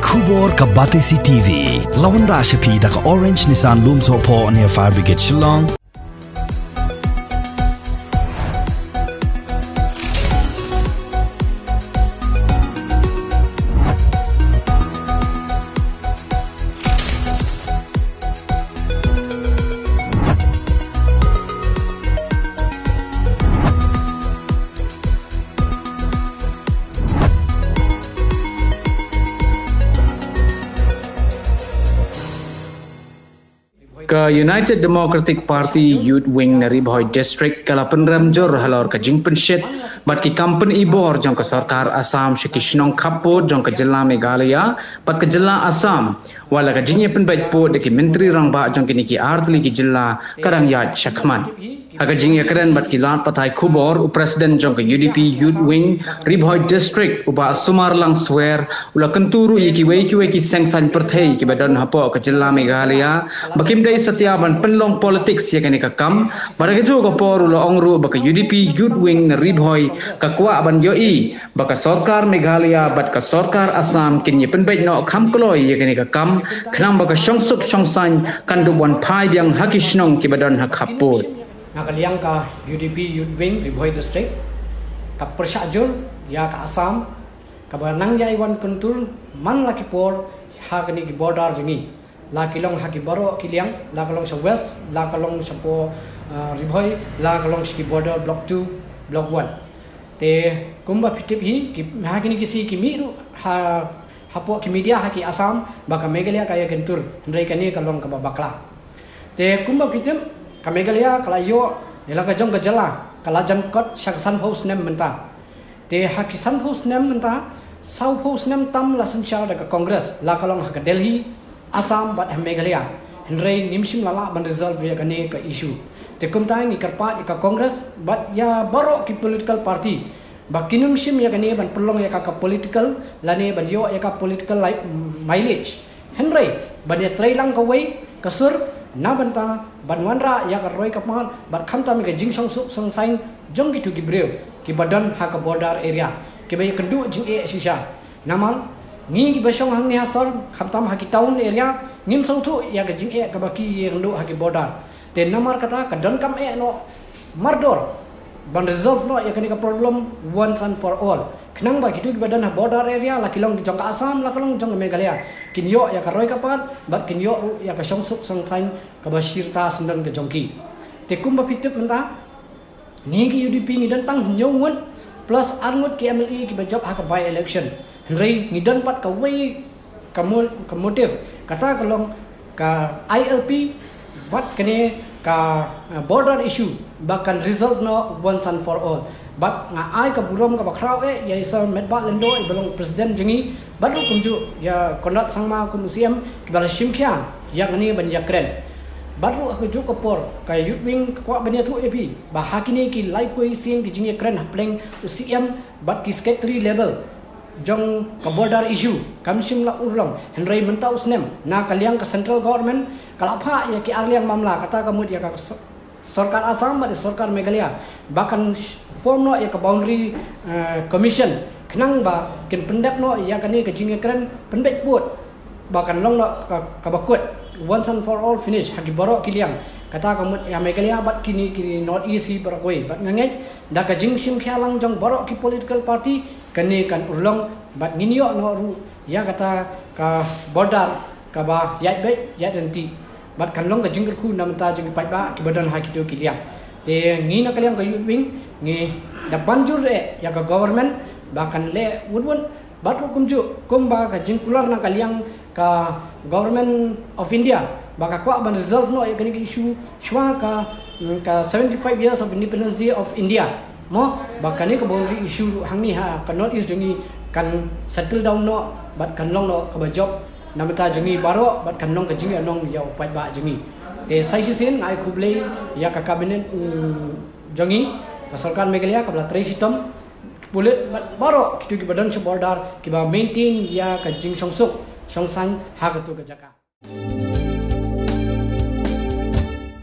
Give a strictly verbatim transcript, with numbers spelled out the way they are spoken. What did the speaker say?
Khubor ka Batesi T V. La wanrah sha phi da ka Orange Nissan Lumsohphoh near Fire Brigade Shillong. Ka United Democratic Party Youth Wing na Ri Bhoi District ka la pynrem jur halor ka jingpynshit bad ki kam pynibor jong ka sorkar Assam sha ki shnong khappud jong ka jylla Meghalaya bad ka jylla Assam, wat la ka jingïapynbeit pud da ki myntri rangbah jong kine ki artylli ki jylla ka dang ïaid shakhmat. Ha ka jingïakren bad ki lad pathai khubor, u President jong ka U D P Youth Wing Ri Bhoi District, u Bah Sumarlang Swer, u la kyntu ruh ïa kiwei kiwei ki seng saiñ pyrthei kiba don hapoh ka jylla Meghalaya ba kim dei satia ban pynlong politics ïa kane ka kam. Bad ha kajuh ka por u la ong ruh ba ka U D P Youth Wing na Ri Bhoi ka kwah ban ïohi ba ka sorkar Meghalaya bad ka sorkar Assam kin ïapynbeit noh kham kloi ïa kane ka kam, khnang ba ka shongsuk shongsaiñ kan dup wan phai biang ha ki shnong kiba don ha khappud. Na ka liang ka U D P Youth Wing Ri Bhoi District ka pyrshah jur ïa ka Assam kaba nang ïai wan kyntur man la ki por ha kine ki border jong ngi. La ki long ha ki baroh ki liang, la ka long sha West, la ka long shapoh, ah, Ri Bhoi, la ka long sha ki border Block two, Block one. Te kumba phi tip hi, ki, ha kine ki sngi ki mih ruh ha, hapoh ki media ha ki Assam ba ka Meghalaya ka ïakyntur, hynrei kane ka long kaba bakla. Te kumba phi tip, ka Meghalaya ka la ïoh ïa la ka jong ka jylla ka la jan kot sha ka sanphew snem mynta. Te ha ki sanphew snem mynta, sawphew snem tam la synshar da ka Congress, la ka long ha ka Delhi, Assam bad ha Meghalaya. Hynrei ngim shym la lah ban resolve ïa kane ka issue. Te kumta ngi kyrpad ïa ka Congress bad ïa baroh ki political party ba kin ym shim ïa kane ban pynlong ïa ka, ka political lane ban ïoh ïa ka political li-, mileage. Hynrei ban ïatrei lang kawei ka sur na bynta ban wanrah ïa ka roi ka par bad khamtam ïa ka jingshongsuk shongsaiñ jong kito ki briew kiba don ha ka border area kiba ïakynduh jingeh shisha. Namar ngi kiba shong hangne ha sor, khamtam ha ki town area, ngim sngewthuh ïa ka jingeh kaba ki ïakynduh ha ki border. Te namar kata ka donkam eh noh mardor ban resolve noh ïa kane ka problem once and for all, khnang ba kito kiba don ha border area, la ki long jong ka Assam, la ki long jong ka Meghalaya, kin ïoh ïa ka roi ka par bad kin ïoh ruh ïa ka shongsuk shongsaiñ kaba shirta syndon ka jong ki. Te kumba phi tip mynta, ngi ki U D P ngi don tang hynñiew ngut plus ar ngut ki M L A kiba jop ha ka by election. Hynrei ngi don pat kawei ka mo-, ka motive, kata ka long ka I L P bad kane ka, uh, border issue ba kan resolve noh once and for all. Bad nga ai ka burom kaba khraw eh ïa i Sir Metbah Lyngdoh iba long president jong ngi, bad ruh kumjuh ïa Conrad Sangma kum u C M kiba la shim khia ïa kane ban ïakren. Bad ruh ha kajuh ka por ka Youth Wing ka kwah ban ïathuh ïa phi ba ha kine ki laiphew sien ki jingïakren hapdeng u C M bad ki secretary level jong ka border issue kam shym la urlong. Hynrei mynta u snem na ka liang ka central government ka la phah ïa ki arliang mamla, kata ka mut ïa ka so-, sorkar Assam bad ïa sorkar Meghalaya ba kan form noh ïa ka boundary, eh, commission, khnang ba kin pyndep noh ïa kane ka jingïakren pynbeit pud ba kan long noh ka, kaba kut, once and for all finish ha ki baroh ki liang, kata ka mut ïa Meghalaya bad kine ki North East hi baroh kawei. Bad nga ngeit da ka jingshim khia lang jong baroh ki political party, kane kan urlong bad ngin ïoh noh ruh ïa kata ka border kaba ïaid beit ïaid ryntih. Bad kan long ka jingkyrkhu na bynta jong ki paidbah kiba don ha kito ki liang. Te ngi na ka liang ka Youth Wing ngi da ban jur eh ïa ka government ba kan leh wut wut. Bad ruh kumjuh kumba ka jingkular na ka liang ka Government of India ba ka kwah ban resolve noh ïa kane ka issue shuwa ka, mm, ka seventy-five years of independence day of India. Mo, ba kane ka boundary issue ruh hangne ha ka North East jong ngi kan settle down noh bad kan long noh kaba jop na bynta jong ngi baroh bad kan long ka jingïainong ïa u paidbah jong ngi. Te sa shisien nga ai khublei ïa ka cabinet, mm, jong ngi, ka sorkar Meghalaya kaba la trei shitom, pulit bad baroh kito kiba don sha border kiba maintain ïa ka jingshongsuk shongsaiñ ha kato ka jaka.